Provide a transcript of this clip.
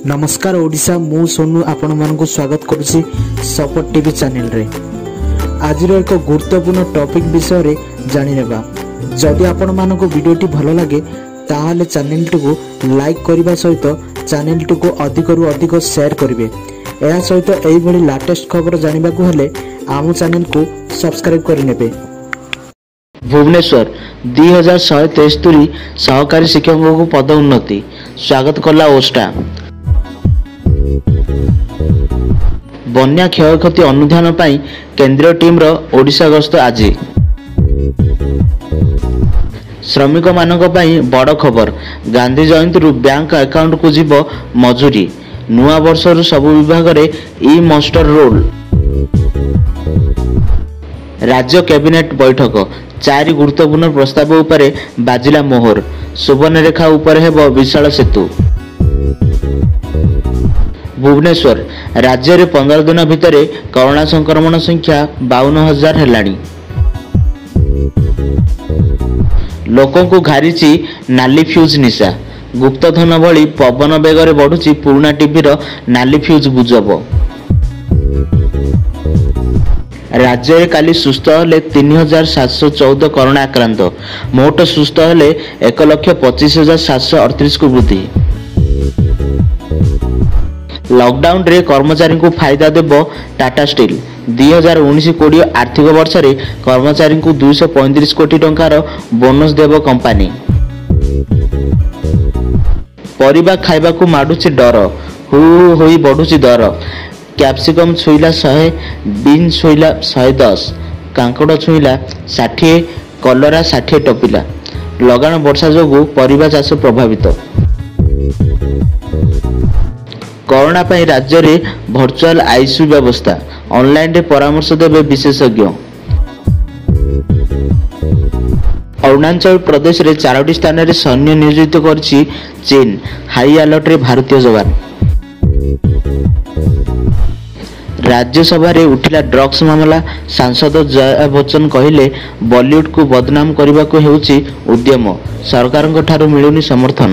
ନମସ୍କାର ଓଡ଼ିଶା, ମୁଁ ସୋନୁ ଆପଣମାନଙ୍କୁ ସ୍ୱାଗତ କରୁଛି ସପୋର୍ଟ ଟିଭି ଚ୍ୟାନେଲରେ। ଆଜିର ଏକ ଗୁରୁତ୍ୱପୂର୍ଣ୍ଣ ଟପିକ୍ ବିଷୟରେ ଜାଣିନେବା। ଯଦି ଆପଣମାନଙ୍କୁ ଭିଡ଼ିଓଟି ଭଲ ଲାଗେ, ତାହେଲେ ଚ୍ୟାନେଲଟିକୁ ଲାଇକ୍ କରିବା ସହିତ ଚ୍ୟାନେଲଟିକୁ ଅଧିକରୁ ଅଧିକ ସେୟାର କରିବେ। ଏହା ସହିତ ଏହିଭଳି ଲାଟେଷ୍ଟ ଖବର ଜାଣିବାକୁ ହେଲେ ଆମ ଚ୍ୟାନେଲକୁ ସବସ୍କ୍ରାଇବ୍ କରିନେବେ। ଭୁବନେଶ୍ୱର, 2173 ସହକାରୀ ଶିକ୍ଷକଙ୍କୁ ପଦୋନ୍ନତି, ସ୍ୱାଗତ କଲା ଓଷ୍ଟା। ବନ୍ୟା କ୍ଷୟକ୍ଷତି ଅନୁଧ୍ୟାନ ପାଇଁ କେନ୍ଦ୍ରୀୟ ଟିମ୍ର ଓଡ଼ିଶା ଗସ୍ତ ଆଜି। ଶ୍ରମିକମାନଙ୍କ ପାଇଁ ବଡ଼ ଖବର, ଗାନ୍ଧୀ ଜୟନ୍ତୀରୁ ବ୍ୟାଙ୍କ ଆକାଉଣ୍ଟକୁ ଯିବ ମଜୁରୀ। ନୂଆ ବର୍ଷରୁ ସବୁ ବିଭାଗରେ ଇ ମଷ୍ଟର ରୋଲ୍। ରାଜ୍ୟ କ୍ୟାବିନେଟ୍ ବୈଠକ, ଚାରି ଗୁରୁତ୍ୱପୂର୍ଣ୍ଣ ପ୍ରସ୍ତାବ ଉପରେ ବାଜିଲା ମୋହର। ସୁବର୍ଣ୍ଣରେଖା ଉପରେ ହେବ ବିଶାଳ ସେତୁ। ଭୁବନେଶ୍ୱର, ରାଜ୍ୟରେ 15 ଦିନ ଭିତରେ କରୋନା ସଂକ୍ରମଣ ସଂଖ୍ୟା 52,000 ହେଲାଣି। ଲୋକଙ୍କୁ ଘାରିଛି ନାଲି ଫ୍ୟୁଜ୍ ନିଶା। ଗୁପ୍ତଧନ ଭଳି ପବନ ବେଗରେ ବଢୁଛି ପୁରୁଣା ଟିଭିର ନାଲି ଫ୍ୟୁଜ୍ ଗୁଜବ। ରାଜ୍ୟରେ କାଲି ସୁସ୍ଥ ହେଲେ 3714 କରୋନା ଆକ୍ରାନ୍ତ। ମୋଟ ସୁସ୍ଥ ହେଲେ 1,25,738କୁ ବୃଦ୍ଧି। ଲକଡାଉନରେ କର୍ମଚାରୀଙ୍କୁ ଫାଇଦା ଦେବ ଟାଟା ଷ୍ଟିଲ୍। 2019-20 ଆର୍ଥିକ ବର୍ଷରେ କର୍ମଚାରୀଙ୍କୁ 235 କୋଟି ଟଙ୍କାର ବୋନସ୍ ଦେବ କମ୍ପାନୀ। ପରିବା ଖାଇବାକୁ ମାଡୁଛି ଡର, ହୁ ହୁ ହୋଇ ବଢୁଛି ଦର। କ୍ୟାପ୍ସିକମ୍ ଛୁଇଁଲା 100, ବିନ୍ ଛୁଇଁଲା 110, କାଙ୍କଡ଼ ଛୁଇଁଲା 60, କଲରା 60 ଟପିଲା। ଲଗାଣ ବର୍ଷା ଯୋଗୁଁ ପରିବା ଚାଷ ପ୍ରଭାବିତ। କରୋନା ପାଇଁ ରାଜ୍ୟରେ ଭର୍ଚୁଆଲ ଆଇସିୟୁ ବ୍ୟବସ୍ଥା, ଅନଲାଇନରେ ପରାମର୍ଶ ଦେବେ ବିଶେଷଜ୍ଞ। ଅରୁଣାଚଳ ପ୍ରଦେଶରେ ଚାରୋଟି ସ୍ଥାନରେ ସୈନ୍ୟ ନିୟୋଜିତ କରିଛି ଚୀନ, ହାଇ ଆଲର୍ଟରେ ଭାରତୀୟ ଯବାନ। ରାଜ୍ୟସଭାରେ ଉଠିଲା ଡ୍ରଗ୍ସ ମାମଲା, ସାଂସଦ ଜୟା ବଚ୍ଚନ କହିଲେ ବଲିଉଡକୁ ବଦନାମ କରିବାକୁ ହେଉଛି ଉଦ୍ୟମ, ସରକାରଙ୍କ ଠାରୁ ମିଳୁନି ସମର୍ଥନ।